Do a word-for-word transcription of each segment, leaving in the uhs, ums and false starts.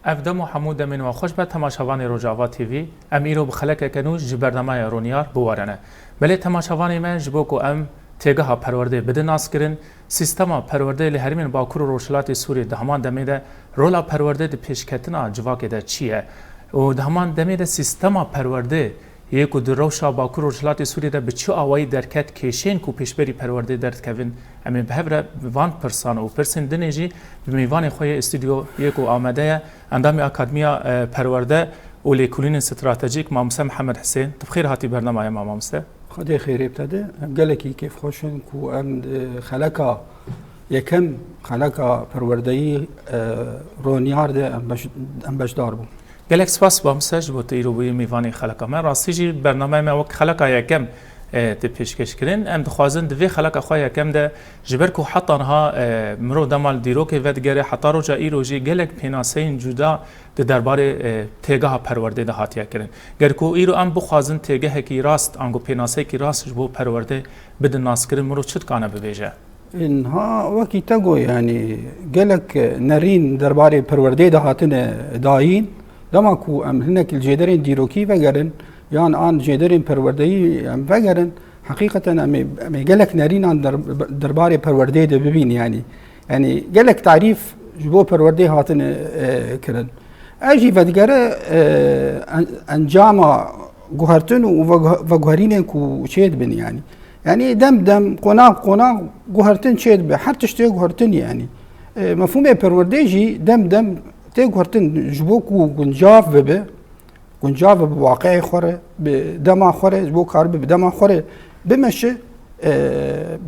Ev dem û hemû demên we xweş be temaşevanê Rojava T V. Em îro bi xelekeke nû ji bernameya Ronyar bi we re ne. Belê temaşevanê me, ji bo ku em têgeha perwerdê bidin naskirin, sîstema perwerdê li herêmên Bakur û Rojhilatê Sûriyê di heman demê de rola perwerdê di pêşketina civakê de çi ye? Û di heman demê de sîstema perwerdê yê ku di rewşa Bakur û Rojhilatê Sûriyê de bi çi awayî derket, kêşeyên ku pêşberî perwerdê derdikevin, em ê bi hev re bi van pirsan û pirsên dinê jî bi mêvanê xwe yê stûdyo yê ku amade ye, endamê Akademiya, e, Perwerde û Lêkolînên Stratejîk, Mamoste Mihemed Hisên. Tu bi xêr hatî bernameya me, mamoste. Xwedê xêrê bide. Em gelekî kêfxweş in ku em di xeleka yekem, xeleka perwerdeyî, e, Ronyar de em beş, em beşdar bûn. Gelek spas, mamoste, ji bo tu îro bûyî mêvanê xeleka me. Rastî jî bernameya me wek xeleka yekem, e, tê pêşkêş kirin. Em dixwazin di vê xeleka xwe yekem de, ji ber ku heta niha, e, mirov dema li dîrokê vedigere, heta roja îro jî gelek pênaseyên cuda di derbarê, e, têgeha perwerdê de hatiye kirin. Ger ku îro em bixwazin têgehekî rast, ango pênaseyekî rast ji bo perwerdê bidin naskirin, mirov çi dikane bibêje? Niha wekî te got, yanî gelek nerîn derbarê perwerdê de hatine dayîn. Dema ku em hinek li jêderên dîrokî vegerin, yan an jêderên perwerdeyî em vegerin, heqîqeten em ê, em ê gelek nerînan der-, derbarê perwerdeyê de bibîn, yanî. Yanî gelek tarîf ji bo perwerdê hatine, e, kirin. Ev jî vedigere, e, en-, encama guhertin û vegu-, veguherînên ku çêdibin, yanî. Yanî dem dem, qonax qonax guhertin çêdibe. Her tişt tê guhertin, yanî. E, mefhûmê perwerdê jî dem dem tê guhertin ji bo ku guncav bibe, guncav bibe bi waqiê xwe re, bi dema xwe re, ji bo karibe bi dema xwe re bimeşe, e,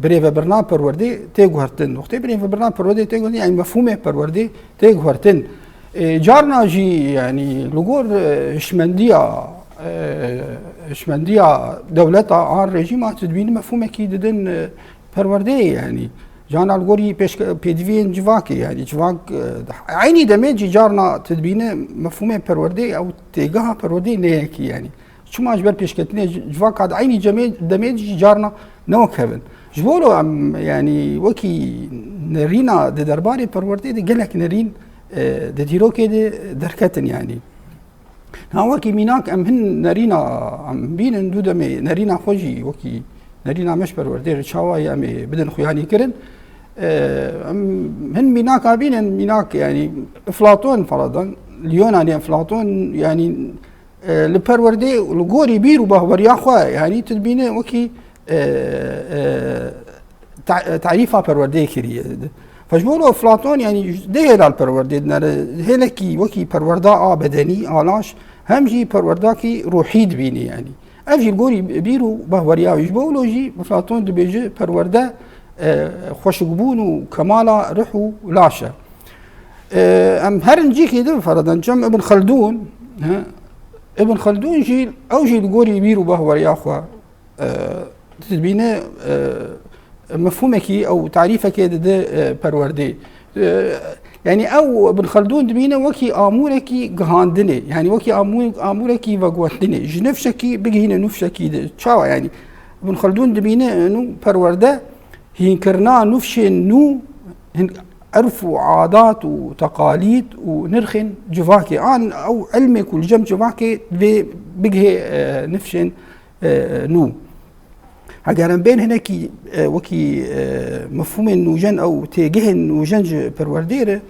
birêvebirina perwerdê tê guhertin. Noqtê birêvebirina perwerdê tê guhertin, yanî mefhûmê perwerdê tê guhertin. E, carna jî, yanî, li gor, e, hişmendiya, e, hişmendiya dewleta an rejîma tu dibînî mefhûmekî didin, e, perwerdeyê, yanî. Carna li gorî pêşke-, pêdiviyên civakê, yanî civak, e, eynî demê jî carna tu dibînî mefhûmê perwerdeyê ew têgeha perwerdeyê ne yekî, yanî. Çima ji ber pêşketinê ci-, civaka di eynî cemê-, demê jî carna ne wek hev in. Ji bo lo em, yanî, wekî nerîna di derbarê perwerdê de gelek nerîn, e, di dîrokê de derketin, yanî. Ha, wekî mînak em hin nerîna em bînin, dû demê nerîna xwe jî wekî nerîna me ji perwerdê re çawa ye em ê bidin xuyanî kirin. E, em hin mînaka bînin, mînak, yanî, Eflaton, feradan, li Yonanê Eflaton, yanî, e, li perwerdê, li gorî bîr û bahweriya xwe, yanî tu dibîne wekî, e, e, ta-, tarîfa perwerdeyê kiriye. Fe ji bo Eflaton, yanî dê hêla li perwerdê dinere, hêlekî wekî perwerda a bedenî, a laş, hem jî perwerdakî ruhî dibîne, yanî. Ev jî li gorî bîr û bahweriya wî. Ji bo wilo jî Eflaton dibêje perwerde, e, xweşikbûn û kemala ruh û laş e. E, em herin cîkê din, feradan, çem Ibn Xeldûn, he? Ibn Xeldûn jî, ew jî li gorî bîr û bahweriya xwe, e, dibîne, e, mefhûmekî ew tarîfekê dide, e, perwerdê. E, yanî ew Ibn Xeldûn dibîne wekî amûrekî gihandinê, yanî wekî amû-, amûrekî veguhertinê. Ji nifşekî bigihîne nifşekî de. Çawa yanî? Ibn Xeldûn dibîne, e, nû perwerde hînkirina nifşên nû, hin-, erf û adat û teqalîd û nirxên civakê. An ew ilmê ku li cem civakê divê bigihê, e, nifşên, e, nû. Heger em bên hinekî, e, wekî, e, mefhûmên nûjen ew têgihên nûjen ji perwerdê re,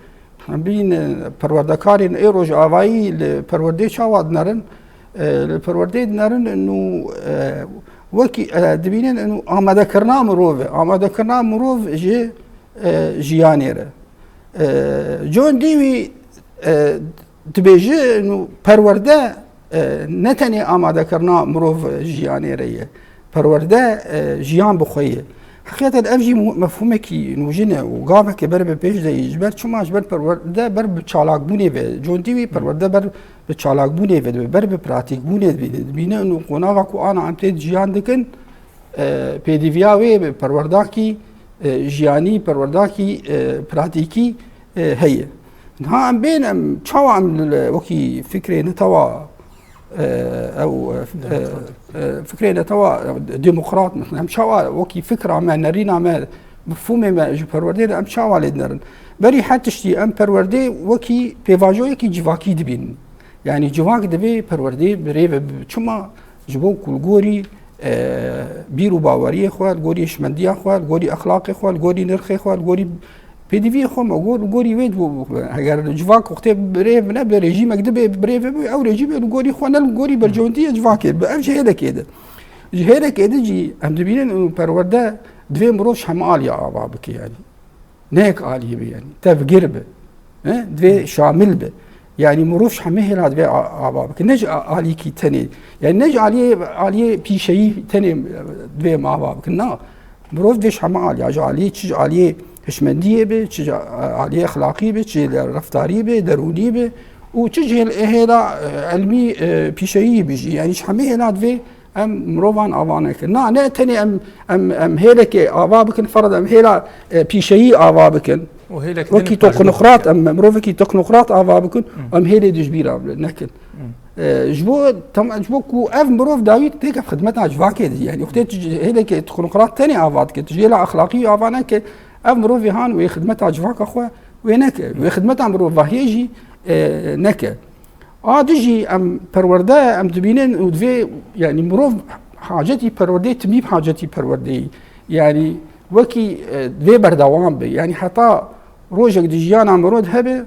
em bînin, e, perwerdekarên ê rojavayî li perwerdê çawa dinerin, e, li perwerdê dinerin û, e, wekî, e, dibînin û amadekirina mirov e. Amadekirina mirov ji, e, jiyanê re. E, John Dewey, e, Dibêje, nû perwerde, e, ne tenê amadekirina mirov jiyanê re ye. Perwerde, e, jiyan bi xwe ye. Heqîqeten ev jî mu-, mefhûmekî nûjin e û gaveke ber bi pêş de yî. Ji ber çima? Ji ber perwerde ber bi çalakbûnê ve. Contî wî perwerde ber bi çalakbûnê ve dibe, ber bi pratîkbûnê dibe. Dibîne û qonaxa ku ana em tê jiyan dikin, e, pêdiviya wê bi perwerdakî, e, jiyanî, perwerdakî, e, pratîkî, e, heye. Niha em bên, em çawa em li, wekî fikrê netewa, e, ew, e, e, fikrê netewa, e, demokrat, mesela, em çawa wekî fikra me, nerîna me, mefhûmê me ji perwerdê de em çawa lê dinerin? Berî her tiştî em perwerdê wekî pêvajoyekî civakî dibînin. Yanî civak divê perwerdê bi rê ve bibe. Çima? Ji bo ku li gorî, e, bîr û baweriyê xwe, li gorî hişmendiya xwe, li gorî exlaqê xwe, li gorî nirxê xwe, li gorî pêdiviyê xwe me, gor-, li gorî wê, heger civak wextê bi rê ve nebe, rejîmek dibe bi rê ve bibe, ew rejîmê li gorî xwe ne li gorî berjewendiyê civakê dibe. Ev ji hêlekê de. Ji hêlekê de jî em dibînin û perwerde divê mirov ji hemû aliya ava bike yanî. Ne yek aliyê be, yanî tevgir be. He? Divê şamil be. Yanî mirov ji hemê hêla divê a-, ava bike. Ne ji a-, alîkî tenê. Yanî ne ji aliyê, aliyê pîşeyî tenê divê em ava bikin. Na. Mirov divê ji hemê aliya, ji aliyê, çi ji aliyê hişmendiyê be, çi ji a-, aliyê exlaqî be, çi ji reftarî be, derûnî be û çi ji hêl-, hêla, e, elmî, e, pîşeyî be jî. Yanî ji hemê hêla divê em mirovan ava nekin. Na, ne tenê em, em, em hêlekê ava bikin, ferz em hêla, e, pîşeyî ava bikin. Û hêlek din Wekî pajî teknokrat, bikin. Em mirovekî teknokrat ava bikin, Hı. em hêlê dijbîra nekin. Hı. E, ji bo, tam, ji bo ku ev mirov dawî têke xidmeta civakê de. Yanî, wextê tu ji hêlekê teknokrat tenê ava dike, tu ji hêla exlaqî ava neke, ev mirovê han wê xidmeta civaka xwe wê neke. Wê xidmeta mirovahiyê jî, e, neke. A du jî em perwerde, em dibînin û divê, yanî mirov hacetî perwerdeyê, timî hacetî perwerdeyê. Yanî wekî, e, divê berdewam be. Yanî heta rojek di jiyana mirov de hebe,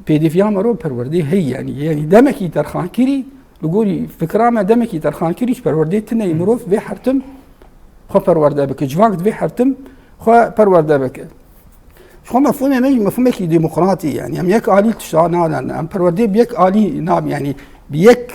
pêdiviya mirov perwerdeyê heye. Yanî, yanî demekî terxankirî, li gorî fikra me demekî terxankirî ji perwerdeyê tune ye. Mirov vê her tim xwe perwerde bike. Civak divê her tim xwe perwerde bike. Ji xwe mefhûmê me jî mefhûmekî demokratî, yanî em yek alî tişta nadan, em perwerdê bi yek alî nabin, yanî bi yek,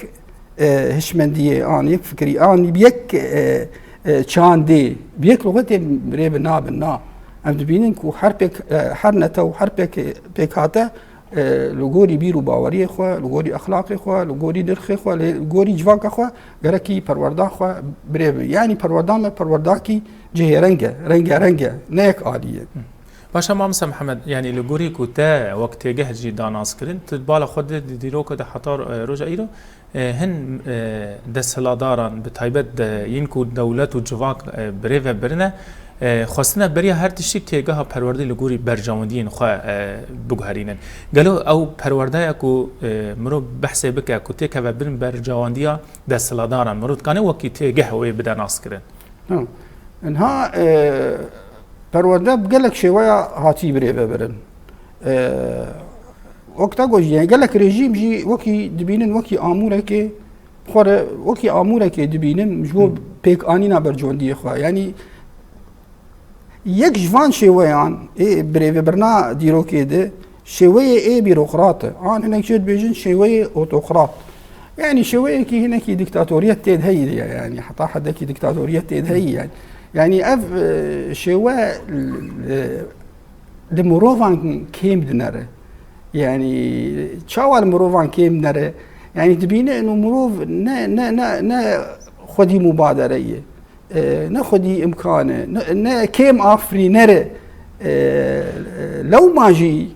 e, hişmendiyê an, yek fikrî an, bi yek, e, e, çandê, bi yek lûxetê rê bi nabin, na. Em dibînin ku her pêk, e, her netew, her pêk, pêkhate, e, li gorî bîr û baweriyê xwe, li gorî exlaqê xwe, li gorî nirxê xwe, lê li gorî civaka xwe, gerekî perwerda xwe bi rê bi. Yanî perwerda me perwerdakî cihêreng e, rengereng e, ne yek alî ye. Hı. Paşa Mamoste Mihemed, yanî li gorî ku te wek têgeh jî da naskirin, tu di bala xwe de di dîroka de heta, e, roja îro, e, hin, e, desthilatdaran, bi taybet de yên ku dewlet û civak, e, bi rê ve birine, e, xwestine beriya her tiştî têgeha perwerdê li gorî berjewendiyên xwe, e, biguherînin. Gelo ew perwerdeya ku, e, mirov behsê bike ku têkeve bin berjewendiya desthilatdaran, mirov dikane wekî têgeh wê bide naskirin? Ha. Niha, e, perwerde bi gelek şêweya hatî bi rê ve birin. E, wek te got jî, yani gelek rejîm jî wekî dibînin, wekî amûrekê xwe re, wekî amûrekê dibînin ji bo Hı. pêkanîna bercewendiyê xwe. Yani yek ji van şêweyan ê birêvebirina dîrokê de şêweyê ê bîrokrat e. An hinek jê dibêjin şêweyê otokrat. Yani şêweyekî hinekî diktatoriyet tê de heyî diye, yani heta hedekî diktatoriyet tê de heyî yani. Yani ev, e, şêwe, e, li mirovan kêm dinere. Yani çawa li mirovan kêm dinere? Yani dibîne ino mirov ne, ne, ne, ne xwedî mubadere ye. E, ne xwedî imkan e, ne, ne kêm afirîner e, e, lewma jî,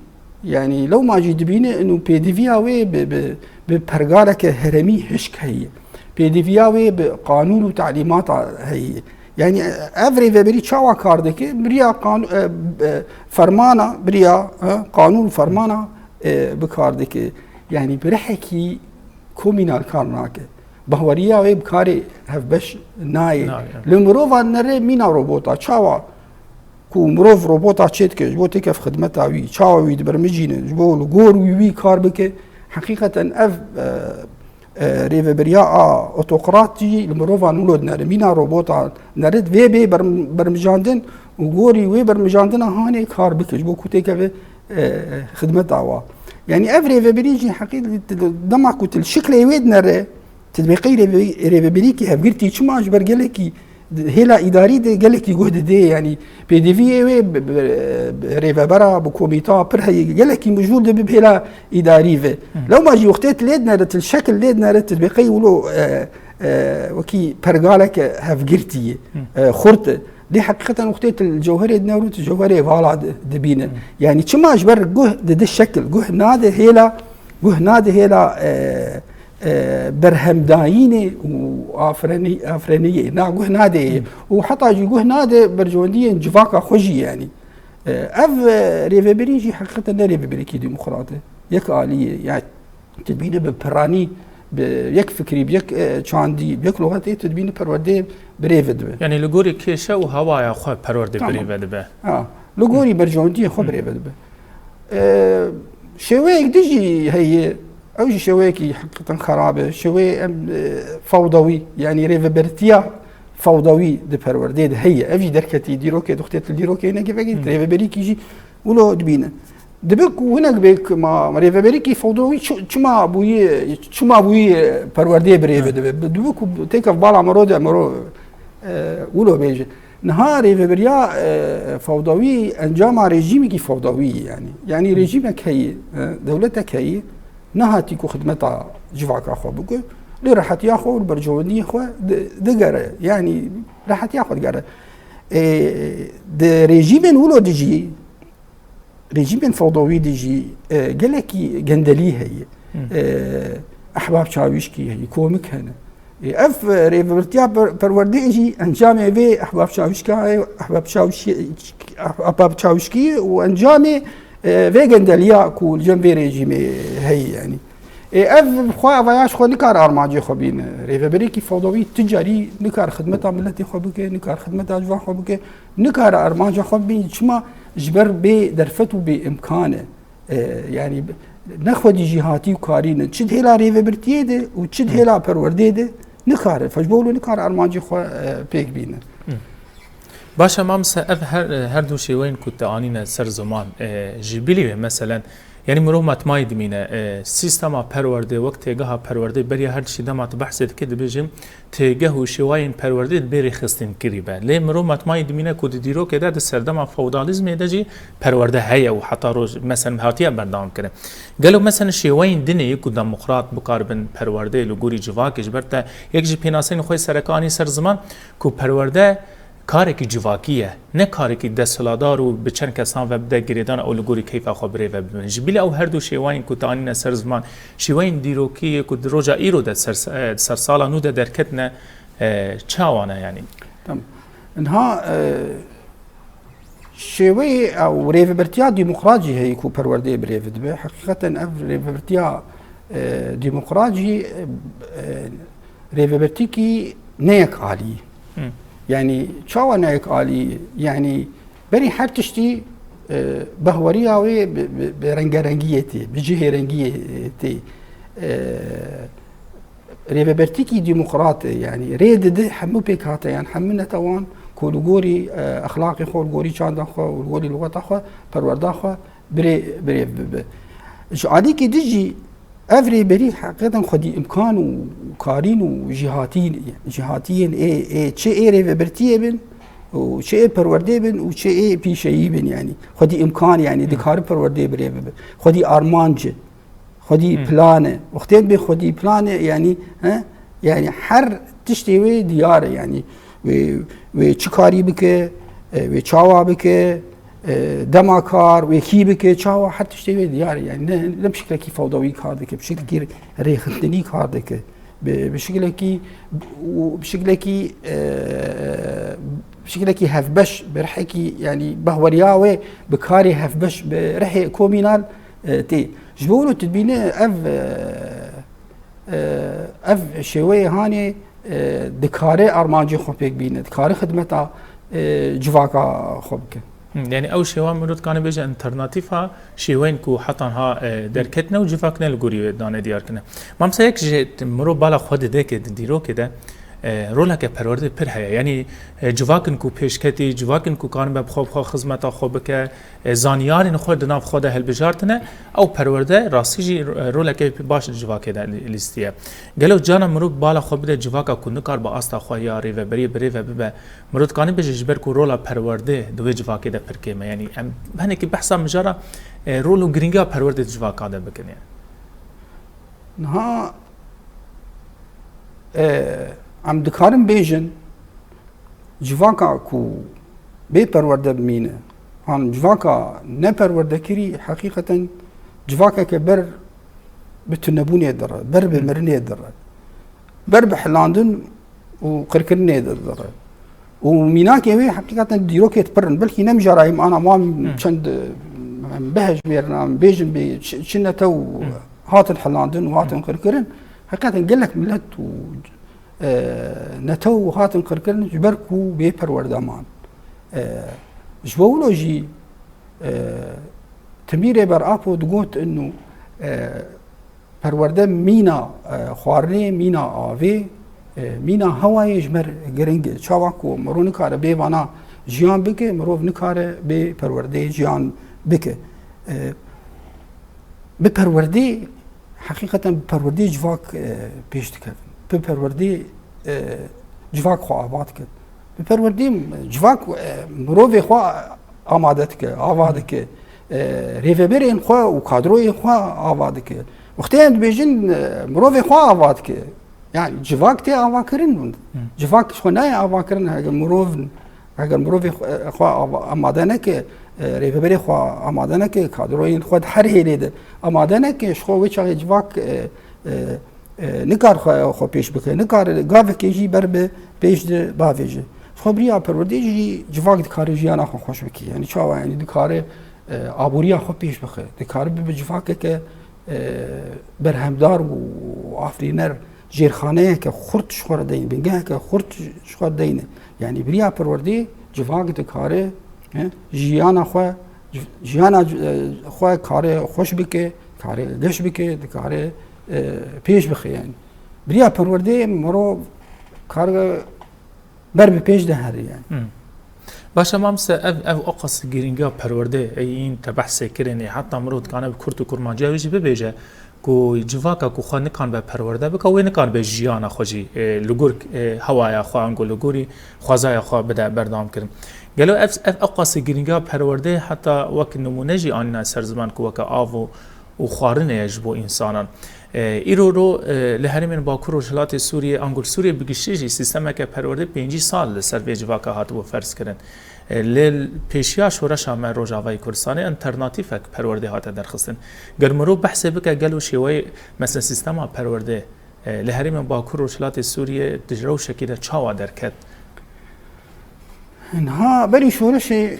yani lewma jî dibîne ino pêdiviya wê bi, bi, bi pergaleke heremî hişk heye. Pêdiviya wê bi qanûn û talîmata heye. Yani ev rêveberî çawa kar dike? Biriya qanû-, e, e, fermana, biriya, e, qanûn û fermana, e, bi kar dike. Yani bi rihekî komînal kar nake. Bahweriya wê bi karê hevbeş nayê. Nayê. Li mirovan nere mîna robota. Çawa ku mirov robota çêdike, ji bo têkev xidmeta wî, çawa wî dibirmijîne, ji bo li gor wî wî kar bike, heqîqeten ev, e, e, rêveberiya a otokrat jî li mirovan wilo dinere. Mîna robota nere divê bê berm-, bermijandin û gorî wê bermijandina hanê kar bike, ji bo ku têkeve, e, xidmeta wa. Yanî ev rêvebirî jî heqî dema ku tu li şiklê wê dinere, tu dibê qey rêve-, rêvebirîkî hevgirtî çima ji ber gelekî hêla îdarî de gelekî guh didê, yanî pêdiviyê wê bi, bi, bi rêvebera, bi komîta pir heye, gelekî mijûl dibe bi hêla îdarî ve. Lewma jî wextê tu lê dinere, tu li şekil lê dinere, tu dibê qey wilo, e, e, wekî pergaleke hevgirtî ye, e, xurt e. Lê heqîqeten wextê tu li cewherê dinere û tu cewherê vala di-, dibîne. Yanî çima ji ber guh dide şekil, guh nade hêla, guh nade hêla, e, e, berhemdayînê û afrenî-, afreniyê, na guh nade. Û heta jî guh nade berjewendiyên civaka xwe jî, yanî. E, ev, e, rêvebirî jî heqîqeten ne rêvebirîkî demokrat e. Yek alî ye. Yani, tu dibîne bi piranî, bi yek fikrî, bi yek, e, çandî, bi yek lûxetê tu dibîne perwerdê bi rê ve dibe. Yani li gorî kêşe û hewaya xwe perwerdê bi rê ve dibe. Ha, li gorî berjewendiyê xwe bi rê ve dibe. E, şêweyek din jî heye, ew jî şêweyekî heqîqeten xerab e. Şêweyê em, e, fewdawî, yanî rêvebirtiya fewdawî di perwerdê de heye. Ev jî derketî dîrokê, dixtê tu dîrokê neke vekî, rêveberîkî jî wilo dibîne. Dibe ku hinek bê ku ma, ma rêveberîkî fewdawî çi-, çima bûyî, çima bûyî perwerdê bi rê ve dibe. Dibe ku têkev bala mero de mero, e, wilo bêje. Niha rêveberiya, e, fewdawî encama rejîmekî fewdawî ye, yanî. Yanî rejîmek heye, e, dewletek heye, nehatî ku xidmeta civaka xwe bike, lê rehetiya xwe û berjewendiyê xwe di-, digere, yanî rehetiya xwe digere. E, di rejîmên wilo de jî, rejîmên fewdawî de jî, e, gelekî gendelî heye. E, ehbab çawîşkî heye, komik hene. E, ev, e, rêvebirtiya per-, perwerdê jî encamê vê ehbab çawîşka ye, ehbab çawîşkî, ehbab çawîşkî û encamê, e, vê gendeliya ku li cem vê rejîmê heye, yanî. E, ev xwe, ev ya ji xwe nikare armancê xwe bîne. Rêveberêkî fewdawî tu carî nikare xidmeta miletê xwe bike, nikare xidmeta ciwan xwe bike, nikare armanca xwe bibîne. Çima? Ji ber bê derfet û bê imkan e. E, yanî ne xwedî jîhatî û karî ne. Çi di hêla rêvebirtiyê de û çi di hêla perwerdê de nikare. Fecbolo nikare armancê xwe, e, pêk bîne. Baş e, mamse, ev her, her du şêweyên ku te anîne ser ziman, e, ji bilî ve, meselen, yanî mirov matmayî dimîne, e, sîstema perwerdê wek têgeha perwerdê beriya her tiştî dema tu behsê dikî dibêjin, têgeh û şêwayên perwerdê dibê rêxistinkirî be. Lê mirov matmayî dimîne ku di dîrokê de, di serdema feodalîzmê de jî perwerde heye û heta roj, meselen, hatiye berdewam kirin. Gelo, meselen, şêweyên dinê ku demokrat bikaribin perwerdeyê li gorî civakê, ji ber te yek ji pênaseyên xwe sereke anî ser ziman ku perwerde karekî civakî ye, ne karekî desthiladar û bi çend kesan ve bide girêdan ew li gorî keyfa xwe bi rê ve bibin. Ji bilî ew her du şêwayên ku te anîne ser ziman, şêweyên dîrokî yê ku di roja îro de ser, e, sersala nû de derketine, e, çawa ne, yanî? Tamam. Niha, e, şêweyê ew rêvebirtiya demokrat jî heye ku perwerdeyê bi rê ve dibe. Heqîqeten ev rêvebirtiya, e, demokrat jî, e, e, rêvebirtîkî ne yek alî. Hı. Yanî çawa ne yek alî? Yanî berî her tiştî, e, behweriya wê bi, bi, bi rengerengiyê tê, bi cihêrengiyê tê. E, rêvebirtîkî demokrat e, yanî rê dide hemû pêkhateyan, hemû netewan ku li gorî, e, exlaqê xwe, li gorî çanda xwe û li gorî lûgeta xwe, perwerda xwe bi rê, bi rê bibe. Ji alîkî din jî ev rêberî heqîqeten xwedî îmkan û karîn û jîhatîn, jîhatiyên ê, ê çi ê rêvebirtiyê bin û çi ê perwerdê bin û çi ê pîşeyî bin, yanî xwedî îmkan, yanî dikare perwerdê bi rê bibe. Xwedî armanc e. Xwedî plan e. Wextê bê xwedî plan e, yanî, he? Yanî her tiştê wê diyar e, yanî wê, wê çi karî bike, e, wê çawa bike, e, dema kar, wê kî bike, çawa, her tiştê wê diyar e. Yanî ne, ne bi şiklekî fewdawî kar dike, bi şiklekî rêxistinî kar dike. Bi, bi şiklekî, û bi şiklekî, e, bi şiklekî hevbeş, bi rihekî, yanî behweriya wê bi karê hevbeş, bi rihê komînal, e, tê. Ji bo wilo tu dibîne ev, e, e, ev şêweyê hanê, e, dikare armancê xwe pêk bîne, dikare xidmeta, e, civaka xwe bike. Hı, yani ew şêwa mirov dikane bêje alternatîfa şêweyên ku hetan ha, e, derketine û civak ne li gorî wê dane diyar kine. Mamsa yek ji mirov bala xwe dide ke di dîrokê de, E, roleke perwerdê pir heye. Yanî, e, civak in ku pêşketî, civak in ku karin be bi xwe, bi xwe xizmeta xwe bike, e, zanyarên xwe di nav xwe de hilbijartine, ew perwerde rastî jî, e, roleke pir baş di civakê de lî-, lîstiye. Gelo cana mirov bala xwe bide civaka ku nikar bi asta xwe ya rêveberiyê bi rê ve bibe, mirov dikane bêje ji ber ku rola perwerdê di wê civakê de pir kêm e. Yanî em hinekî behsa mijara, e, rol û girîngiya perwerdê di civaka de bikin. Yanî. Niha, e, em dikarin bêjin, civaka ku bê perwerde bimîne, an civaka ne perwerdekirî, heqîqeten civakeke ber bi tunebûnê dire, ber bi Hı. mirinê dire, ber bi hilandin û qirkirinê dire. Û mînakê wê heqîqeten dîrokê pir in. Belkî ne mijarayê min ana wan Hı. çend, em bihejmêrin, em bêjin bê çi, çi netew Hı. hatin hilandin û hatin Hı. qirkirin. Heqîqeten gelek milet û, e, netew hatin qirkirin ji ber ku bê perwerde man. E, ji bo wilo jî, e, Timî Rêber Apo digot inu, e, perwerde mîna, e, xwarinê, mîna avê, e, mîna hewayê ji me re giring e. Çawa ku mirov nikare bê vana jiyan bike, mirov nikare bê perwerdeyê jiyan bike. E, bi perwerdê, heqîqeten bi perwerdê civak, e, pêş dikevin. Bi perwerdê, e, civak xwe ava dike. Bi perwerdê civak, e, mirovê xwe amade dike, ava dike. E, rêveberên xwe û kadroyên xwe ava dike. Wextê em dibêjin, e, mirovê xwe ava dike. Yani civak tê avakirin. Hı. Civak ji xwe nayê avakirin, heger mirov, heger mirovê xwe, xwe ava-, amade neke, e, rêveberê xwe amade neke, kadroyên xwe di her hêlê de amade neke, ji xwe wê çaxê civak, e, e, e, nikar xwe, xwe pêş bike, nikar gavekê jî ber bi pêş de bavêje. Ji xwe biriya perwerdê jî civak dikare jiyana xwe xweş bike. Yani çawa, yani dikare, e, aboriya xwe pêş bixe. Dikare bibe civakeke, e, berhemdar û afirîner, jêrxaneyeke xurt ji xwe re deyne, bingeheke xurt ji xwe re deyne. Yani biriya perwerdê civak dikare, e, jiyana xwe, jiyana, e, xwe kare xweş bike, kare geş bike, dikare, e, pêş bixe yani. Biriya perwerdê mirov kare ber bi pêş de here yani. Hmm. Baş e, mamoste, ev, ev oqas girîngiya perwerdê, ê yên te behsê kirin, ê heta mirov dikane bi kurt û kurmanciya wê jî bibêje ku civaka ku xwe nikan be perwerde bike, wê nikan be jiyana xwe jî, e, li gor, e, hewaya xwe, ango li gorî xwezaya xwe bide berdewam kirin. Gelo ev, ev oqasî girîngiya perwerdê heta wek nimûne jî anîne ser ziman ku weke av û, û xwarinê ye ji bo însanan. E, îro ro, e, li herêmên Bakur Rojhilatê Sûriyê, ango li Sûriyê bi giştî jî sîstemeke perwerdê pêncî sal li ser vê civaka hatibû ferz kirin. E, lê pêşiya şoreşa me Rojavayê Kurdistanê alternatîfek perwerdê hate derxistin. Ger mirov behsê bike gelo şêweyê, mesela sîstema perwerdê, e, li herêmên Bakur Rojhilatê Sûriyê di rewşekî de çawa derket? Niha berî şoreşê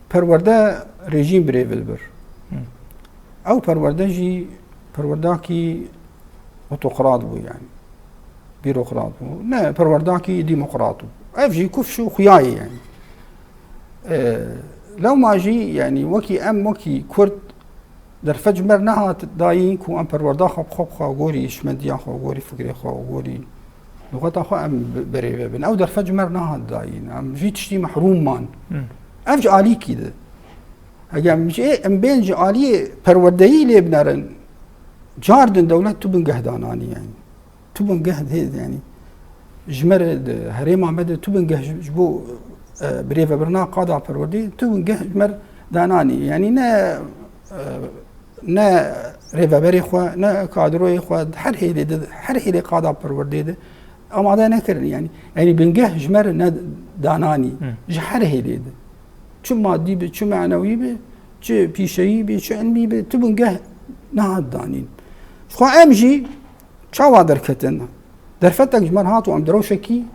perwerde rejîm birêve dibir. Hı. Ew perwerde jî perwerdakî otokrat bû yani. Bîrokrat bû. Ne, perwerdakî demokrat bû. Ev jî kufş û xuya ye yani. E, lewma jî yani wekî em, wekî Kurd, derfet ji me re nehat dayîn ku em perwerda xwe bi xwe, bi xwe gorî, hişmendiya xwe gorî, fikrê xwe gorî, lûxeta xwe em bi-, birêve bin. Ew derfet ji me re nehat dayîn. Em jî tiştî mehrûm man. Hmm. Ev ji alîkî de. Heger em jî, em bên ji aliyê perwerdeyî lê binerin, car din dewlet tu bingeh dananî yani. Tu bingeh dê, yani, ji me re di herêma me de tu bingeh ji, ji bo, e, birêvebirina qada perwerdê, tu bingeh ji me re dananî. Yani ne, e, ne rêveberê xwe, ne kadroyê xwe, her hêlê de, her hêlê qada perwerdê de amade nekirin. Yani, yani bingeh ji me re ne dananî. Hı. Ji her hêlê de. Çi madî be, çi manewî be, çi pîşeyî be, çi ilmî be, tu bingeh nehat danîn. Ji xwe em jî Çawa derketin? Derfetek ji me re hat û em di rewşekî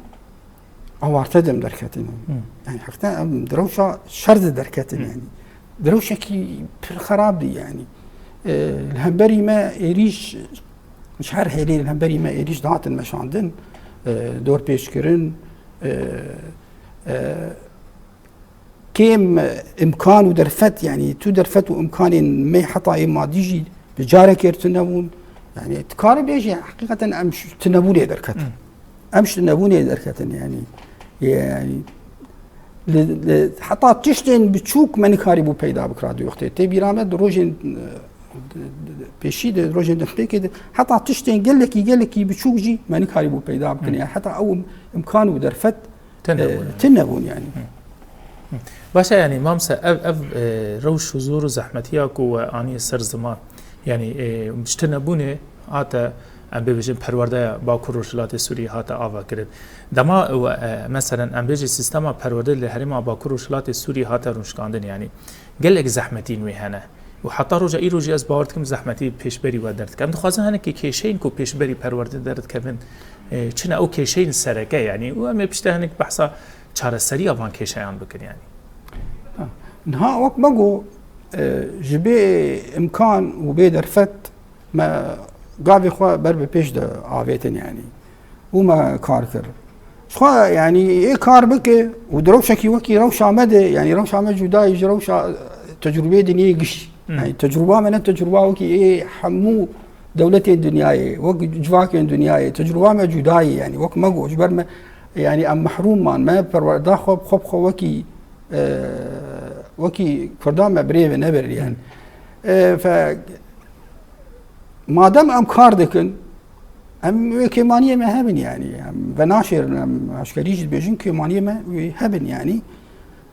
awarte de em derketin. Hmm. Yani, heqîqeten em di rewşa şer de derketin, Hmm. yani. Di rewşekî pir xerab de, yani. E, li hemberî me êrîş, ji her hêlê li hemberî me êrîş dihatin meşandin, e, dorpêçkirin, e, e, kêm imkan û derfet, yani tu derfet û imkanên me heta ê madî jî bi carekê tune bûn. Yani tu karî bêjî, heqîqeten em ş-, tunebûnê derketin. Hmm. Em ji nebûnê derketin, yanî, yanî, li, li, heta tiştên biçûk me nikarîbû peyda bikira di wextê. Tê bîra me di rojên, e, di, di, di, pêşî de, di rojên demhêkê de, heta tiştên gelekî, gelekî biçûk jî me nikarîbû peyda bikin. Hı. Yani, heta ew im-, imkan û derfet, Tune e, bûn. Tune bûn, yani. Hı. Hı. Baş e, yani, Mamse, ev, ev, e, rewş û zor û zehmetiya ku we aniye ser ziman, yani, e, ji tunebûnê hate, em bibêjin, perwerdeya Bakur Rojhilatê Sûriyê hate ava kirin. Dema we, e, meselen, em bêjin, sîstema perwerdê li herêma Bakur Rojhilatê Sûriyê hate rûnişkandin, yani, gelek zehmetîn wê hene. Û heta roja îro jî ez bawer dikim zehmetî pêşberî we derdike. Em dixwazin hinekî kêşeyên ku pêşberî perwerdê derdikevin, e, çi ne ew kêşeyên sereke, yani, û em ê piştî hinek behsa çareseriya van kêşeyan bikin, yani. Ha, niha wek me got, e, ji bê imkan û bê derfet me gavê xwe ber bi pêş de avêtin, yani. Û me kar kir. Ji xwe, yani, ê kar bike û di rewşekî wekî rewşa me de, yani, rewşa me cuda ye ji rewşa tecrûbeyê dinyayê gişî. Hmm. Yani, tecrûba me ne tecrûba wekî ê hemû dewletên dinyayê, wek civakên dinyayê. Tecrûba me cuda ye, yani, wek me got, ji ber me, yani, em mehrûm man, me perwerda xwe, xwe bi xwe wekî, e, wekî Kurda me birê ve nebir, yani. Hmm. E, fe, madem em kar dikin, em wê kêmaniyê me hebin, yani. Em venaşêrin, em eşkerî jî dibêjin, kêmaniyê me wê hebin, yani.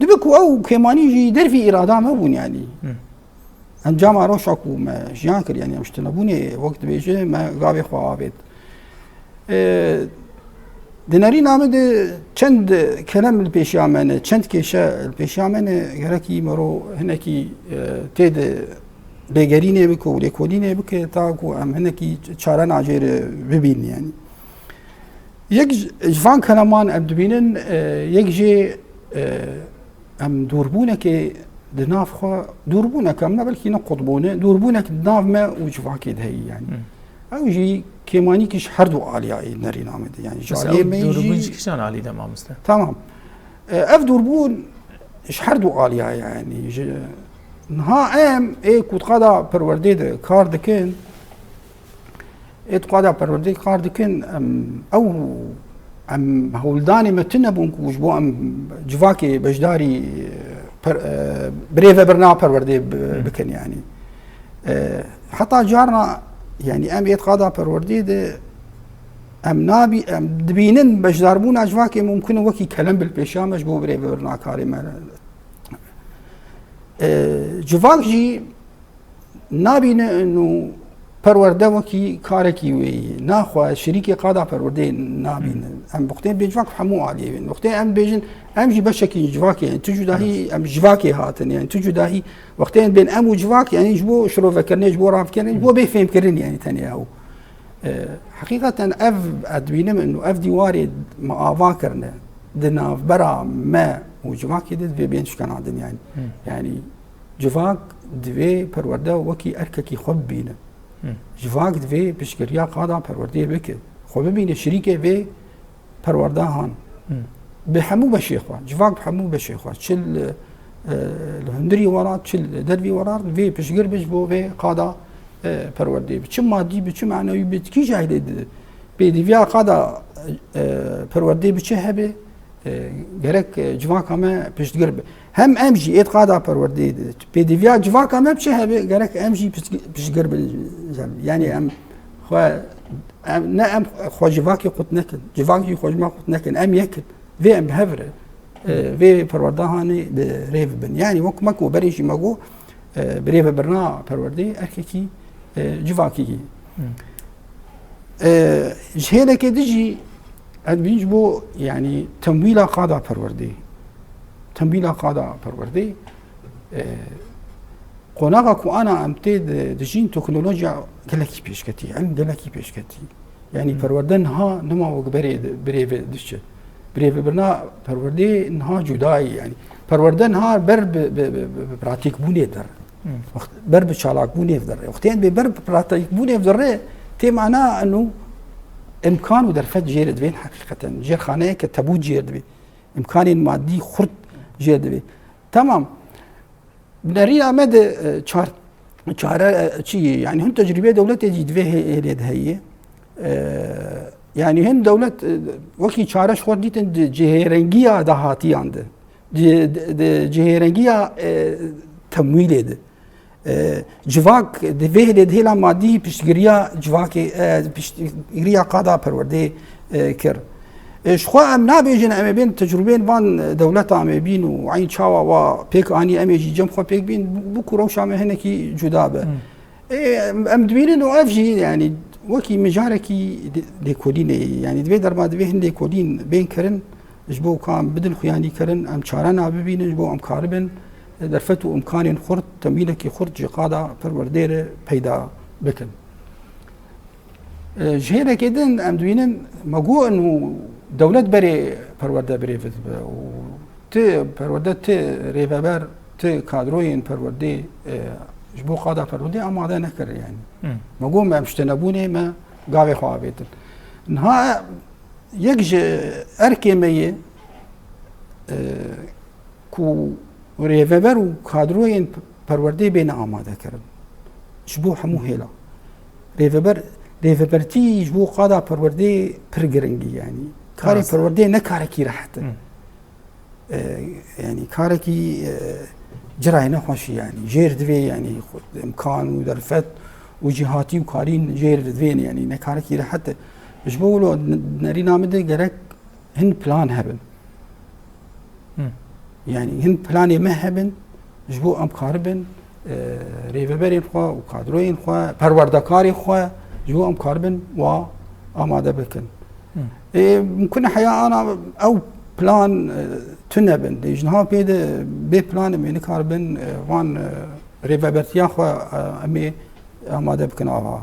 Dibe ku ew kêmanî jî dervî îrada me bûn, yani. Hı. Encama rewşa ku me jiyan kir, yani, em ji tunebûnê, wek dibêje, me gavê xwe avêt. E, di nerîna me de çend kelem li pêşiya me ne, çend kêşe li pêşiya me ne, gerekî mero hinekî, e, tê de lêgerînê bike û lêkolînê bike, ta ku em hinekî çare nacêre bibînin, yani. Yek ji, ji van keleman em dibînin, e, yek jê, e, em dûrbûnekê di nav xwe, dûrbûnek em ne, belkî ne qutbûne, dûrbûnek di nav me û civakê de heye, yani. Hı. Ew jî kêmanîkî ji her du aliyayê nerîna me de, yani, ji aliyê me jî. Dûrbûn ji kîjan alî de, mamoste? Tamam. E, ev dûrbûn ji her du aliyayê, yani, ji, niha em ê ku di qada perwerdê de kar dikin, ê di qada perwerdê kar dikin, em, ew, em hewldanê me tune bûn ku ji bo em civakê beşdarî, e, per-, e, birêvebirina perwerdê bi-, Hı. bikin, yani. E, heta carna, yani, em ê di qada perwerdê de em nabî-, em dibînin beşdarbûna civakê mumkin e wekî kelem bi li pêşiya me ji bo birêvebirina karê me. E, civak jî nabîne û perwerde wekî karekî wê yî. Naxwe şirîkê qada perwerdeyê nabîne. Em wextê bê civak bi hemû aliyê bên. Wextê em bêjin, em jî beşekî civakê, yani tu cudahî, Evet. em civakê hatin, yani tu cudahî. Wextê em bên em û civak, yani ji bo şirovekirinê, ji bo ravkirinê, ji bo bê fêmkirin, yani tenê ew. E, heqîqeten ev, ez dibînim, û ev dîwarê me ava kirine, di navbera me û civakê de divê bên şikena dinyayê. Hı. Yani civak divê perwerde wekî erkekî xwe bibîne. Hı. Civak divê piştgiriya qada perwerdeyê bike. Xwe bibîne şirîkê vê perwerdehan. Hı. Bi hemû beşê xwe, civak bi hemû beşê xwe, çi li, e, li hundirî welat, çi li dervî welat, vê piştgir be ji bo vê qada, e, perwerdeyê be. Çi madî be, çi manewî be, kî jahilê di pêdiviya qada, e, perwerdeyê be çi hebe, e, gerek, e, civaka me piştgir be. Hem em jî ê di qada perwerdeyê de pêdiviya civaka me bi çi hebe, gerek em jî piştgi-, piştgir bin. Yani em xwe, em, ne em xwe civakê qut nekin, civak jî xwe ji me qut nekin, em yek in. Vê em bi hev re, e, vê perwerdehanê bi rê bibin. Yani wek me ku berê jî me got, e, birêvebirina perwerdeyê erkekî, e, civakî. Hı. E, ji hêlekê din jî ez dibînim ji bo, yani, temwîla qada perwerdê. Temwîla qada perwerdê, e, qonaxa ku ana em tê di, dijîn teknolojiya gelekî pêşketî, ilm gelekî pêşketî. Yani, Hı. perwerde niha nema wek berê di, birêve diçe. Birêvebirina perwerdê niha cuda ye, yani. Perwerde niha ber bi, bi, bi, bi, bi pratîkbûnê der. Hı. Wext, ber bi çalakbûnê der. Wextê em bê ber bi pratîkbûnê derê, tê mana eno imkan û derfet jê re divên heqîqeten. Jêrxaneyeke tebût jê re divê. Îmkanên madî xurt jê re divê. Tamam. Bi nerîna me de, e, çar-, çare, e, çi ye? Yani hin tecrûbeyê dewletê jî divê hê-, hêlê de heye. E, Yani hin dewlet, e, wekî çare ji xwe dîtin di cihêrengiya dahatiyan de, di, di, di cihêrengiya, e, temwîlê de. E, civak di vê hêlê di hêla madî piştgiriya civakê, e, piştgiriya qada perwerdê, e, kir. E, ji xwe em nabêjin em ê bên tecrûbên van dewleta me bîn û eyn çawa wa pêk anî em ê jî cem xwe pêk bîn, bi, bi ku rewşa me hinekî cuda be. Hmm. Ê, em, em dibînin û ev jî, yanî, wekî mijarekî lê-, lêkolînê ye. Yanî, divê derma divê hin lêkolîn bên kirin, ji bo ka em bidin xuyanîkirin, em çarena bibînin, ji bo em karibin, e, derfet û imkanên xurt, temîlekî xurt ji qada perwerdê re peyda bikin. E, ji hêlekê din em dibînin, me got û dewlet berê perwerde birêve dibe û ti perwerde, ti rêveber, ti kadroyên perwerdê, e, ji bo qada perwerdê amade nekir yani. Hmm. Me got me em ji tenebûnê me gavê xwe avêtin. Niha yek ji erkê me ye, e, ku rêveber û kadroyên perwerdê bêne amade kirin. Ji bo hemû hêla. Rêveber, rêvebertî ji bo qada perwerdê pir giring e yani. Karê Rast. perwerdê ne karekî rehet e. Hmm. E, yani karekî, e, cirayê nexweşî yani. Jêr divê yani xwe-, imkan û derfet û cîhatî û karîn jêr divên yani. Ne karekî rehet e. Ji bo wilo n-, nerîna min de gerek hin plan hebin. Hı. Yani hin planê me hebin, ji bo em karibin, e, rêveberên xwe û kadroyên xwe, perwerdekarê xwe, ji bo em karibin wa amade bikin. Hı. E, mimkun e heya ana ew plan, e, tune bin. Lê ji niha pê de bê plan em ê nikaribin, e, van, e, rêvebertiya xwe, e, em ê amade bikin ava.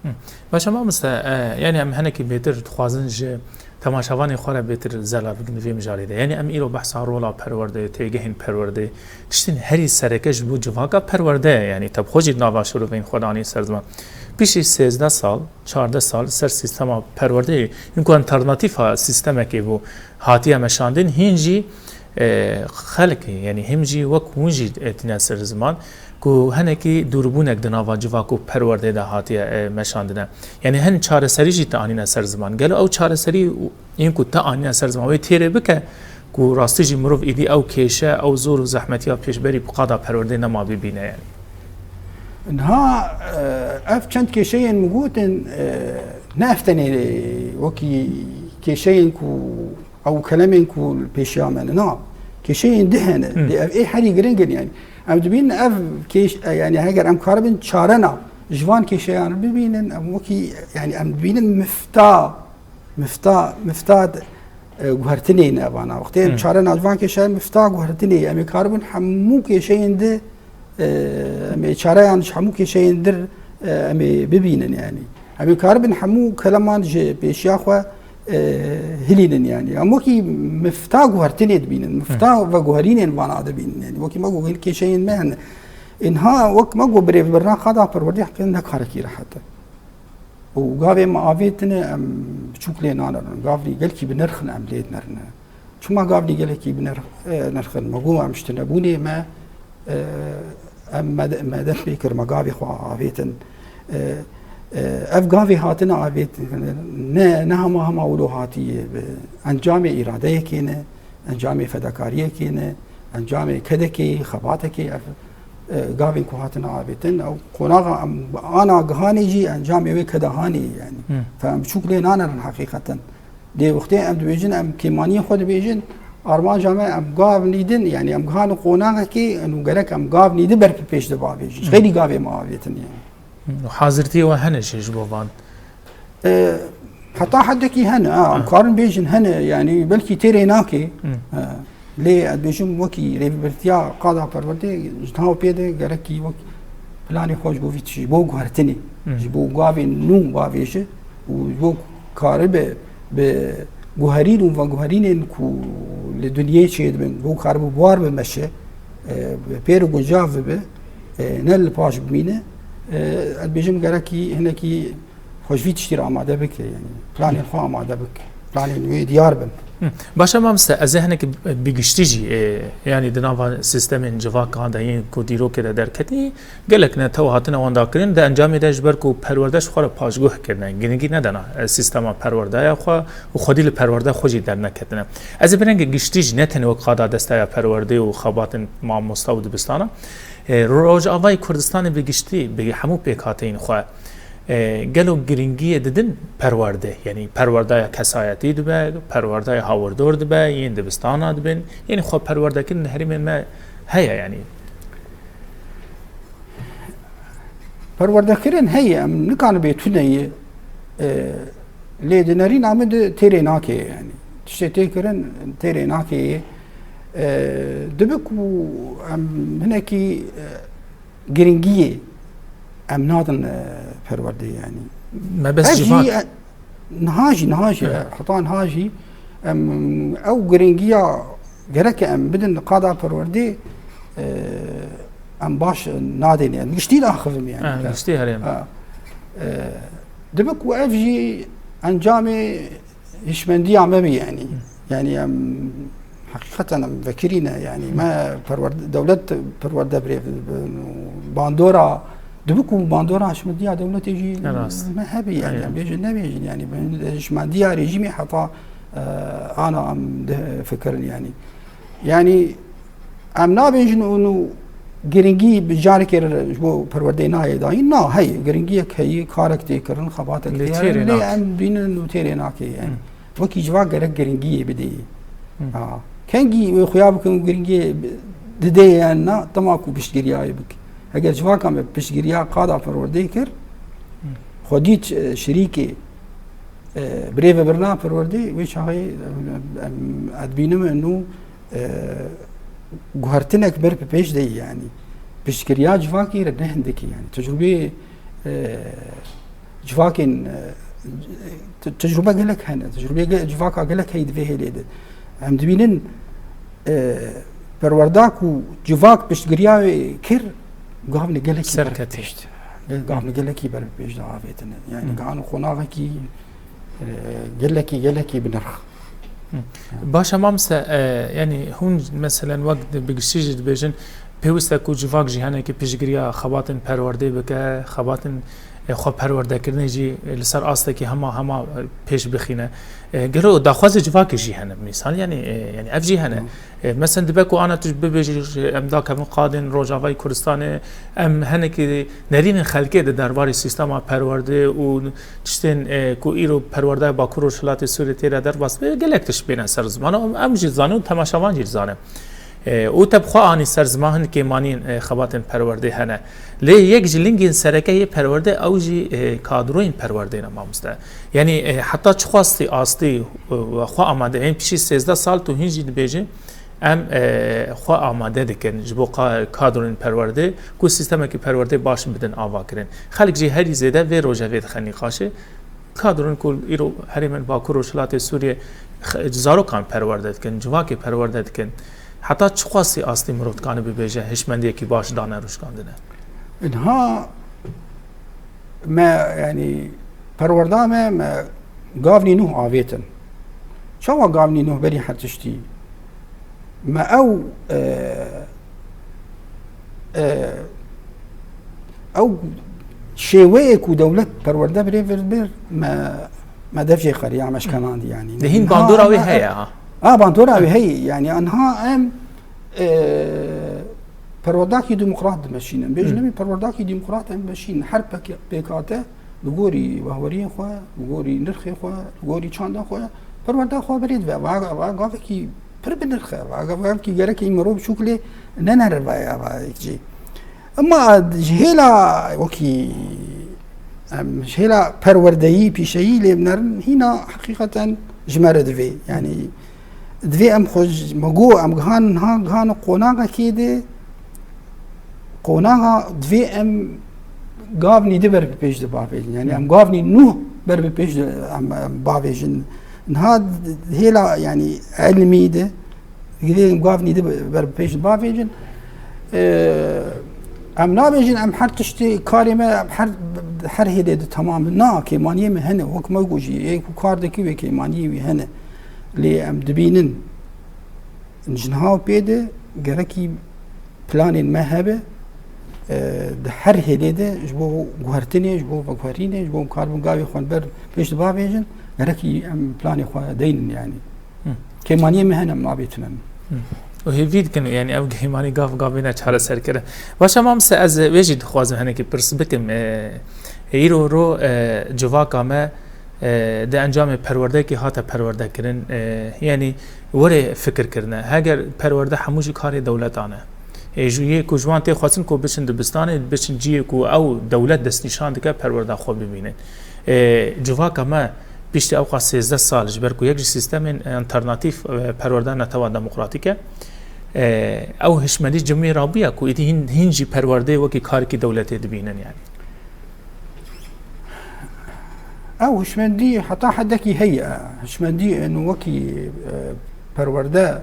Hı. Baş e mamoste, e, yani em hinekî bêtir dixwazin ji temaşevanên xwe re bêtir zelal bikin di vê mijarê de. Yani em îro behsa rola perwerde, têgehên perwerde, tiştên herî sereke ji bo civaka perwerde ye. Yani te bi xwe jî nava şirovên xwe danî ser ziman. Piştî sêzdeh sal, çardeh sal ser sîstema perwerdeyê, hîn ku alternatîfa sîstemekê bû hatiye meşandin, hîn jî, e, xelkê, yani hîn jî wek hûn jî, e, tîne ser ziman, ku hinekî dûrbûnek di nava civak û perwerdê de hatiye, e, meşandine. Yani hin çareserî jî te anîne ser ziman. Gelo ew çareserî yên ku te anîne ser ziman wê têrê bike ku rastî jî mirov îdî ew kêşe, ew zor û zehmetiya pêşberî bi qada perwerdê nema bibîne yani. Niha, e, ev çend kêşeyên min gotin, e, ne ev tenê wekî kêşeyên ku ew kelemên ku li pêşiya me ne. Na, kêşeyên di hene. Hı. Lê ev ê herî giring in yani. Em dibînin ev kêş-, e, yani heger em karibin çarena ji van kêşeyan bibînin, em wekî, yani em dibînin mifta, mifta, mifta, e, guhertinê ne vana. Wextê em Hı. çarena ji van kêşeyan mifta guhertinê, em ê karibin hemû kêşeyên di, e, em ê çareyan ji hemû kêşeyên dir, e, em ê bibînin yani. Em ê karibin hemû keleman ji pêşiya xwe, e, hilînin yani. Em wekî mifta guhertinê dibînin, mifta Hı. veguherînên vana dibînin yani. Wekî me got kêşeyên me hene. Înha wek me got birêvebirina qada perwerdê heqîqeten ne karekî rehet e. Û gavê me avêtine em biçûk lê nanerin. Gavnî gelkî bi nirx in em lê dinerine. Çima gavnî gelekî bi nirx, e, nirx in? Me got em ji tinebûnê me, e, em me de, me dest pê kir, me gavê xwe avêtin. E, e, ev gavê hatine avêtin, ne, ne hema hema wilo hatiye. Bi encamê îradeyekê ne, encamê fedakariyekê ne, encamê kedekê, xebatekê ev, e, gavên ku hatine avêtin. Ew qonaxa em ana gihanê jî encamê wê keda hanê ye, yani. Hmm. Fe em biçûk lê nanerin heqîqeten. Lê wextê em dibêjin, em kêmaniyê xwe dibêjin, armanca me em gav nîdin, yani em gihanin qonaxekê, û gerek em gav nîdi ber bi pêş de bavêjin. Hmm. Xeylî gavê me avêtin yani. Hmm. Hazirtiyê we hene jî ji bo van? E, heta hedekî hene, ha, em Ha. karin bêjin hene, yani belkî têrê nake. Hmm. Ha. Lê ez dibêjim wekî rêvebirtiya qada perwerdê ji niha û pê de gerekî wek planê xwe ji bo vî tiştî, ji bo guhertinê, Hmm. ji bo gavên nû bavêje û ji bo karibe bi guherîn û veguherînên ku li dinyê çêdibin, bo karibe bi war bimeşe, e, bi pêr û guncav bibe, e, ne li paş bimîne, e, ez dibêjim gerekî hinekî xwe ji vî tiştî re amade bike, yani planên xwe amade bike, planên wê diyar bin. Baş e mamoste, ez ê hinekî bi giştî jî, e, yanî di nava sîstemên civakan de yên ku dîrokê de derketî, gelek netew hatine wendakirin, di encamê de ji ber ku perwerde ji xwe re paşguh kirine, girîngî nedana, e, sîstema perwerdeya xwe û xwedî li perwerde xwe jî derneketine. Ez ê bi rengê giştî jî ne tenê wek qada desteya perwerdê û xebatên mamosta û dibistana, e, Rojavayê Kurdistanê bi giştî, bi hemû pêkhateyên xwe, e, gelo girîngiyê didin perwerdê? Yanî perwerdeya kesayetî dibe, perwerdeya hawirdor dibe, yên dibistana dibin, yanî xwe perwerdekirin li herêmên me heye yanî. Perwerdekirin heye, em nikane bê tune ye. E, lê di nerîna min de têrê nake yanî. Tiştê tê kirin têrê nake ye. E, dibe ku em hinekî, e, girîngiyê em nadin, e, perwerdê yanî. Me bes Ev jî, civak. e, niha jî, niha jî, Evet. heta niha jî em ew girîngiya gereke em bidin qada perwerdê, e, em baş nadên yanî. Giştî de axivim yanî. Ha, giştî herêm. Ha. E, dibe ku ev jî encamê hişmendiya me bî yanî. Yanî em heqîqeten em vekirî ne yanî me perwerde, dewlet perwerde birêve dibin û bandora, dibe ku bandora hişmendiya dewletê jî Ne rast. me hebî yanî Aynen. em bêjin nebêjin yanî hişmendiya rejîmê heta, e, ana em difikirin yanî. Yanî em nabêjin û nû giringî bi carekê re ji bo perwerdeyê nayê dayîn. Na, heye, giringiyek heye, karek tê kirin, xebatek Lê tê têrê herin, lê nake. em bînin û têrê nake yanî. Hı. Wekî civak gerek giringiyê bidê. Hı. Ha. Kengî wê xuya bikin û giringiyê didê yan na, dema ku piştgiriyayê bike. Eger civaka me piştgiriya qada perwerdeyê kir, Hı. xwedî ç-, şirîkê, e, birêve birina perwerdeyê, wê çaxê, e, em, em, ez dibînim nû, e, guhertinek ber bi pêş de ye, yanî piştgiriya civakê re ne hindikî, yanî tecrûbeyê, e, civakên, e, te-, tecrûbe gelek hene, tecrûbeyê ge-, civaka gelek heye di vê hêlê de. Em dibînin, e, perwerda ku civak piştgiriya wê kir, gavne gelekî ber bi Serketî. pêş de. Gavne gelekî ber bi pêş de avêtine. Yanî Hı. gihane qonaxekî, e, gelekî, gelekî bi nirx. Hı. Baş e mamoste, e, yanî hûn meselen wek di, bi giştî jî dibêjin, pêwist e ku civak jî hinekî piştgiriya xebatên perwerdê bike, xebatên, e, xwe perwerdekirinê jî, e, li ser astekî hema, hema, e, pêş bixîne. E, gelo daxwazê civakê jî hene, mîsal, yanî, e, yanî ev jî hene. Hı. E, meselen dibe ku ana tu bibêjî, em dakevin qadên Rojavayê Kurdistanê, em hinekî nerînên xelkê di derbarê sîstema perwerdê û tiştên, e, ku îro perwerdeya Bakur Rojhilatê Sûriyê tê de derbas be, gelek tişt bêne ser ziman. Em, em jî zanin û temaşevan jî zanin. E, û te bi xwe anî ser ziman hin kêmaniyên, e, xebatên perwerdê hene. Lê yek ji lingên sereke yê perwerdê ew jî, e, kadroyên perwerdê ne mamoste. Yanî, e, heta çiqas tê astî, e, xwe amade, ên pişî sêzdeh sal tu hîn jî dibêjin, em, e, xwe amade dikin ji bo qa-, kadroyên perwerdê, ku sîstemekî perwerdê baş bidin avakirin. Xelk jî herî zêde vê roje vê dixe nîqaşê. Kadroyên ku îro herêmên Bakur Rojhilatê Sûriyê xe-, zarokan perwerde dikin, civakê perwerde dikin. Heta çiqas tê astî mirov dikane bibêje hişmendiyekî baş dane rûşkandine? Niha me, yanî perwerda me, me gavnî nûh avêtin. Çawa gavnî nûh berî her tiştî? Me ew, e, e, ew şêweyê ku dewlet perwerde birêve bir, me, me dev jê xeriya, me şkenandî yanî. Di hîn Niha bandora wê me heye, ha? A, bandora wê heye. Yanî, anha em, e, perwerdakî demokrat dimeşînin. Bêjin Hı. em ê perwerdakî demokrat em meşînin. Her pek-, pêkate li gorî wehweriyê xwe, li gorî nirxê xwe, li gorî çanda xwe, perwerda xwe berê dibe. Va, va gavekî pir bi nirx e. Va gavekî gerek e mirov çûk lê nenere va ya va yek cî. Ema ji hêla wekî, em, ji hêla perwerdeyî, pîşeyî lê binerin, hîna heqîqeten ji me re divê. Yanî divê em xwe ji, me got, em gihan, niha gihan qonaxekê de, qonaxa divê em gavnî di ber bi pêş de bavêjin. Yanî Hı. em gavnî nûh ber bi pêş de em, em bavêjin. Niha hêla, yanî ilmî de, Divê em gavnî di ber bi pêş bavêjin. Ee, em nabêjin em her tiştê karê me em her, her hêdê di temam in. Na, kêmaniyê me hene, wek me got jî, ê ku kar dikî wê kêmaniyê wî hene. Lê em dibînin ji niha û pê de gerekî planên me hebe, e, di her hêlê de ji bo guhertinê, ji bo veguherînê, ji bo em karibin gavê xwe li ber pêş de bavêjin, gerekî em planê xwe deynin yani. Hı. Kêmaniyê me hene em nabêtinin. Hı. Û hêvî dikin, yani ev hêmanî gav gav bêne çareserkirin. Baş e, mamoste, ez wê jî dixwazim hinekî pirs bikim. E, îro ro, e, civaka me, e, di encamê perwerdeyekî hate perwerdekirin, e, yani were fikirkirine. Heger perwerde hemû jî karê dewletan e. Ê, ji yê ku ji wan tê xwestin ku biçin dibistanê, biçin cihê ku ew dewlet destnîşan dike, perwerda xwe bibînin. Ê, civaka me piştî ewqas sêzdeh sal, ji ber ku yek ji sîstemên alternatîf, e, perwerda netewa demokratîk e, e, ew hişmendî cimê rabûye ku îdî hîn, hîn jî perwerdeyê wekî karekî dewletê dibînin yani. Ew hişmendî heta hedekî heye. Hişmendî, e, wekî, e, perwerde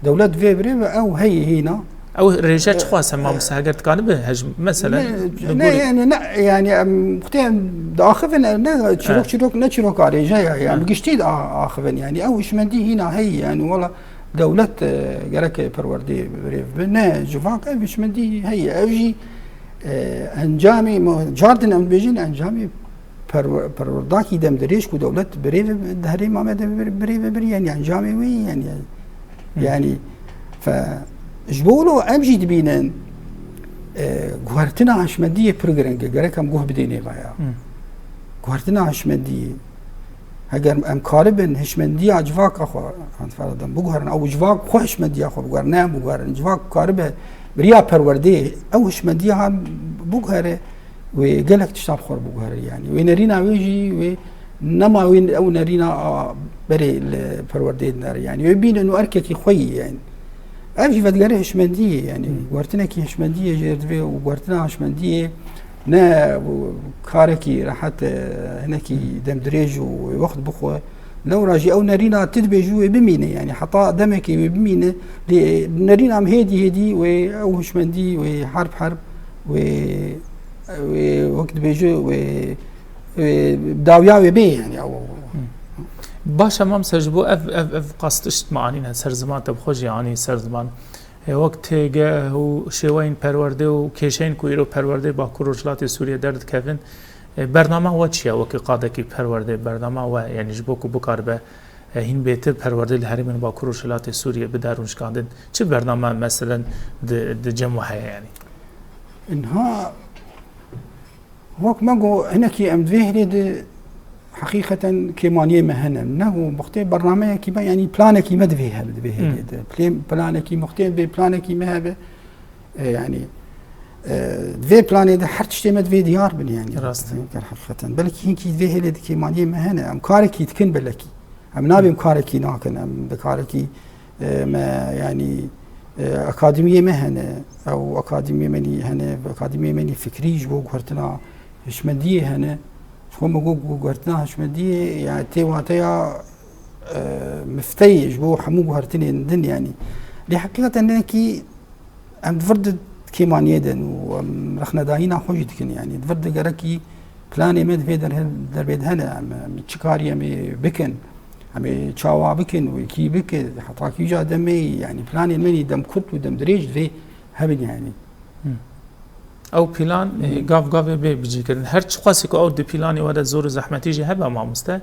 dewlet vê birê ve ew heye hîna. Ew rêje, e, çiqas e, mamoste, heger dikanibe hej-, meselen, ne, bi ne, gorî yani, ne, yani, em, wextê em diaxivin, e, ne çîrok, e, çîrok, ne çîroka rêje ya, yani, e, bi giştî diaxivin, yani, ew hişmendî hîna heye, yani, wala dewlet, e, gerek perwerdê birê be, ne, civak ev hişmendî heye, ew jî, e, encamê, ma, cardin em dibêjin, encamê perwe-, perwerdakî demdirêj ku dewlet birê ve, di herêma me de bir-, birê ve bir, yani encamê wê, yani, hı, yani, fe, ji bo wilo em jî dibînin, e, guhertina hişmendiyê pir giring e, gerek em guh bidê nêva ya. Hı. Guhertina hişmendiyê, heger em karibin hişmendiya civaka xwe, em feradan biguherin, ew civak xwe hişmendiya xwe biguherin, ne em biguherin, civak karibe biriya perwerdeyê, ew hişmendiya han biguhere, wê gelek tişta bi xwe re biguhere, yani. Wê nerîna wê jî, wê nema wê, ew nerîna a berê li perwerdeyê dinere, yani. Wê bînin û erkekî xwe yî, yani. Ev jî vedigere hişmendiyê, yani. Hmm. Guhertinekî hişmendiyê jê re divê û guhertina hişmendiyê ne karekî rehet, e, hinekî, hmm, demdirêj û wê wext bixwe. Lewra jî ew nerîna tu dibêjî wê bimîne, yani. Heta demekê wê bimîne, lê nerîna em hêdî hêdî wê ew hişmendî, wê herb herb, wê, wê wek dibêje, wê, wê dawiya wê bê, yani, ew. Hı. Baş e, mamoste, ji bo ev, ev, ev qas tişt me anîne ser ziman, te bi xwe jî anî ser ziman. E, wek têgeh û şêweyên perwerdê û kêşeyên ku îro perwerdê Bakur Rojhilatê Sûriyê derdikevin, e, bernama we çi ye wekî qadekî perwerdê? Bernama we, yani, ji bo ku bikaribe e, hîn bêtir perwerdê li herêmên Bakur û Rojhilatê Sûriyê bide rûnişkandin? Çi bername, meselen, di, di cem we heye, yanî? Niha, wek me got, hinekî em di vê hêlê de heqîqeten kêmaniyê me hene. Ne got, bi xwedê bernameyekî me, yanî planekî me divê hebe di vê hêlê de. Plê-, planekî, bi xwedê vê planekî me hebe, e, yanî, e, di vê planê de her tiştê me divê diyar bin, yanî. Rast e. Heqîqeten. Belkî hinkî di vê hêlê de kêmaniyê me hene. Em karekî dikin belekî. Em nabên karekî nakin, em bi karekî, e, me, yanî, e, akademiyê me hene, ew akademiyê me nî hene, akademiyê me nî fikrî ji bo guhertina hişmendiyê hene. Ji xwe me got, gu-, guhertina hişmendiyê, yani, tê wateya, e, mifteyê ji bo hemû guhertinên din, yanî. Lê heqîqeten hinekî em di vir de kêmaniyê din û em rexnedayîna xwe jî dikin, yanî. Di vir de gerekî planê me di vê derhe-, derbê de hene, em, em çi karî em ê bikin, em ê çawa bikin, wê kî bike, heta kîja demê, yanî planên me nî dem kurt û dem dirêj divê hebin, yanî. Hmm. Ew plan, e, hmm, gav gavê bê bicîkirin. Her çiqasî ku ew di planê we de zor û zehmetî jî hebe, mamoste,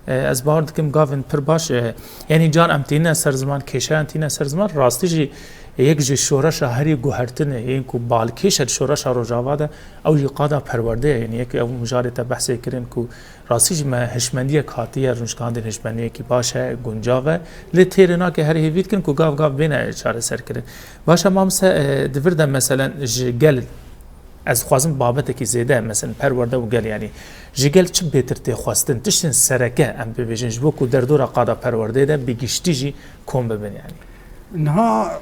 e, ez bawer dikim gavên pir baş, e, yanî car em tîne ser ziman, kêşeyan tîne ser ziman, rastî jî yek ji şoreşa herî guhertinê, yên ku balkêş e di şoreşa Rojava de, ew jî qada perwerdê ye. Yanî yek ew mijarê te behsê kirin ku rastî jî me hişmendiyek hatiye rûnişkandin, hişmendiyekî baş e, guncav e. Lê têrê nake, her hêvî dikin ku gav gav bêne çareserkirin. Baş e, mamoste, e, di vir de meselen ji gel, ez dixwazim babetekî zêde, meselen perwerde û gel, yanî ji gel çi bêtir tê xwestin, tiştên sereke em bibêjin, ji bo ku derdora qada perwerdeyê de bi giştî jî kom bibin, yanî. Niha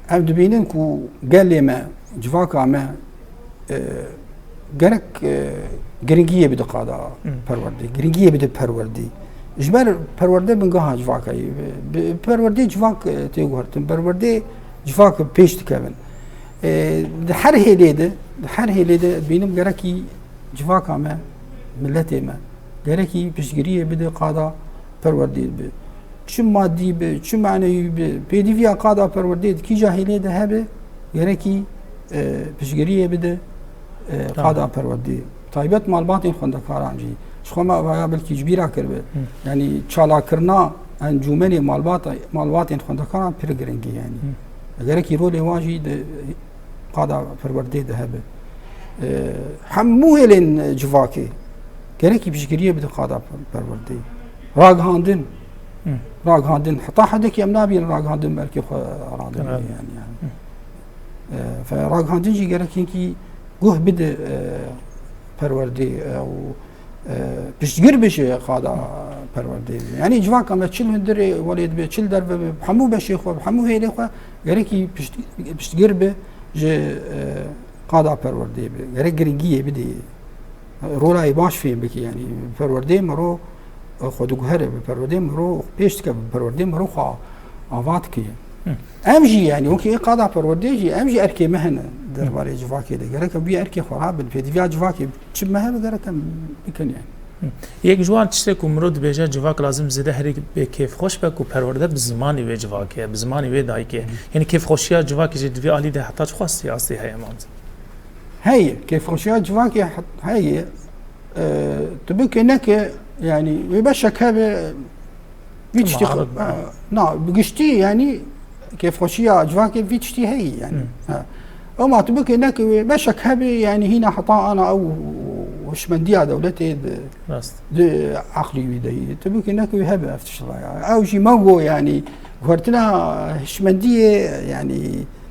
em dibînin ku gelê me, civaka me, e, gerek, e, giringiyê bide qada, hmm, perwerdê, giringiyê bide perwerdê. Ji ber perwerde bingeha civaka ye. Bi, bi perwerdê civak, e, tê guhertin, perwerdê civak pêş dikevin. E, di her hêlê de, di her hêlê de bînim gerekî civaka me, miletê me, gerekî piştgiriyê bide qada perwerdê bi, çi madî bi, çi manewî bi, pêdiviya qada perwerdê di kîja hêlê de hebe, gerekî, e, piştgiriyê bide, e, Tamam. qada perwerdê. Taybet malbatên xwendekaran jî. Ji xwe me vaya belkî ji bîra kiribe. Hı. Yanî çalakirina encûmenê malbata-, malbatên xwendekaran pir giring e yanî. Hı. Gerekî rolê wan jî di qada perwerdê de hebe. E, hemû hêlên civakê gerekî piştgiriyê bide qada per-, perwerdê. Ragihandin. Hı. Ragihandin. Heta hedekî em nabînin ragihandin belkî xwe radin Herhalde. yani. yani. Hı. E, fe-, ragihandin jî gerek hinkî guh bide, e, perwerdê, e, û, e, piştgir bije qada perwerdê. Yani civaka me çil hundirê welê dibe, çil derve be, hemû beşê xwe, hemû hêlê xwe gerekî pişt-, piştgir be ji, e, qada perwerdê be. Gerek giringiyê bidê. Rolayê baş fêm bike, yani perwerdê mero, e, xwe diguhere, bi perwerdê mero pêş dike, bi perwerdê mero xwe ava dike. Hı. Em jî, yani wekî ê qada perwerdê jî, em jî erkê me hene derbarê civakê de. Gerek em vî erkê xwe rabin, pêdiviya civakê çi me hebe gerek em bikin yani. Hı. Yek ji wan tiştê ku mero dibêje civak lazim zêde herî bê kêfxweş be ku perwerde bi zimanî wê civakê ye, bi zimanî wê dayikê ye. Hı. Yani kêfxweşiya civakê jî di vî alî de heta çi xwestî astî heye, Mamze? Heye, kêfxweşiya civakê he-, heye. E, tu bike neke, yani wê beşek hebe vî tiştî Muharib xwe-, be. Ha, na, bi giştî yani kêfxweşiya civakê vî tiştî heye yani. Hı. Ha. Ama tu bike neke wê beşek hebe yani hîna heta ana ew hişmendiya dewletê di, Rast. di aqlî wî de ye. Tu bike neke wê hebe ev tişt ya. Ew jî me got yani guhertina hişmendiyê yani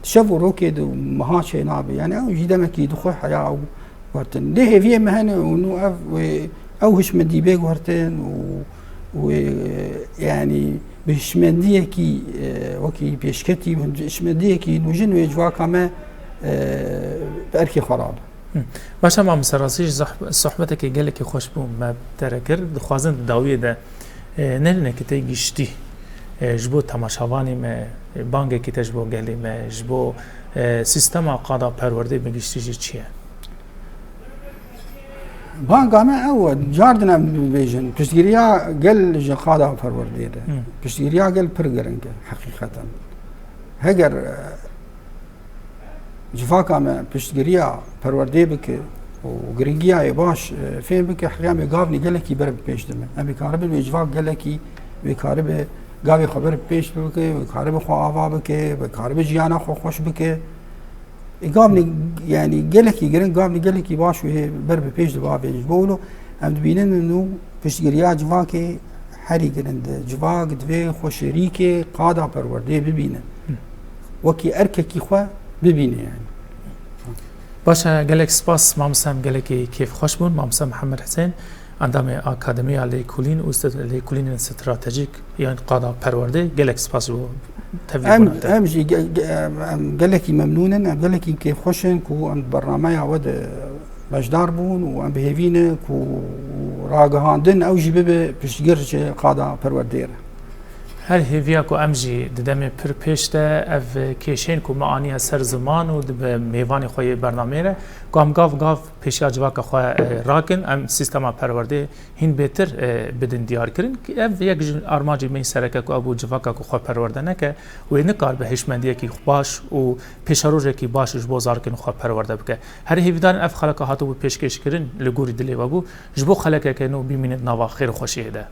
şev û rokê di meha çênabe. Yani ew jî demekî dixwe heya ew guhertin. Lê hêviyê me hene û nû ev wê, ew hişmendî bê guhertin û, û wê, yani bi hişmendiyekî, e, wekî pêşketî, hişmendiyekî nûjin wê civaka me, e, bi erkê xwe rabe. Hı. Baş e mamoste, rastî jî zah-, sohbetekê gelekî xweş bû me bi te re kir. Dixwazin di dawiyê de, e, nêrînekê te giştî, e, ji bo temaşevanê me, e, bangekî te ji bo gelê me, ji bo, e, sîstema qada perwerdê bi giştî jî çi ye? Banga me ew e, cardin em dibêjin, piştgiriya gel ji qada perwerdê de. Hı. Piştgiriya gel pir giring e, heqîqeten. Heger, e, civaka me piştgiriya perwerdê bike û giringiya yê baş, e, fêm bike, heqîqeten em ê gavnî gelekî ber bi pêş dibe. Em ê karibin wê civak gelekî, wê karibe gavê xwe ber bi pêş bike, wê karibe xwe ava bike, wê karibe jiyana xwe xweş bike. E, gavnî, yani gelekî giring, gavnî gelekî baş wê ber bi pêş dibe avêjî. Ji bo wilo em dibînin nû piştgiriya civakê herî giring e. Civak divê xwe şerîkê qada perwerdê bibîne. Hı. Wekî erkekî xwe bibîne yani. Baş e, gelek spas, mamoste, em gelekî kêfxweş bûn. Mamoste Mihemed Hisên, endamê Akademiya Lêkolîn û Stra-, Lêkolînên Stratejîk yên Qada Perwerdê, gelek spas ji bo tevlîbûna te. Em jî ge-, ge-, em, em gelekî memnûn in, em gelekî kêfxweş in ku em di bernameya we de beşdar bûn û em bi hêvî ne ku ragihandin ew jî bibe piştgir ji qada perwerdê re. Her hêviya ku em jî di demê pir pêş de ev kêşeyên ku me aniye ser ziman û dibe mêvanê xwe yê bernameyê re, ku em gav gav pêşiya civaka xwe, e, rakin, em sîstema perwerdê hîn bêtir, e, bidin diyarkirin. Ev yek ji armancê me yî sereke ku ew bû civaka ku xwe perwerde neke, wê nikaribe hişmendiyekî baş û pêşerojekî baş ji bo zarokên xwe perwerde bike. Her hêvîdarin ev xeleka hatibû pêşkêşkirin li gorî dilê we bû. Ji bo xelekeke nû bimînin di nava xêr û xweşiyê de.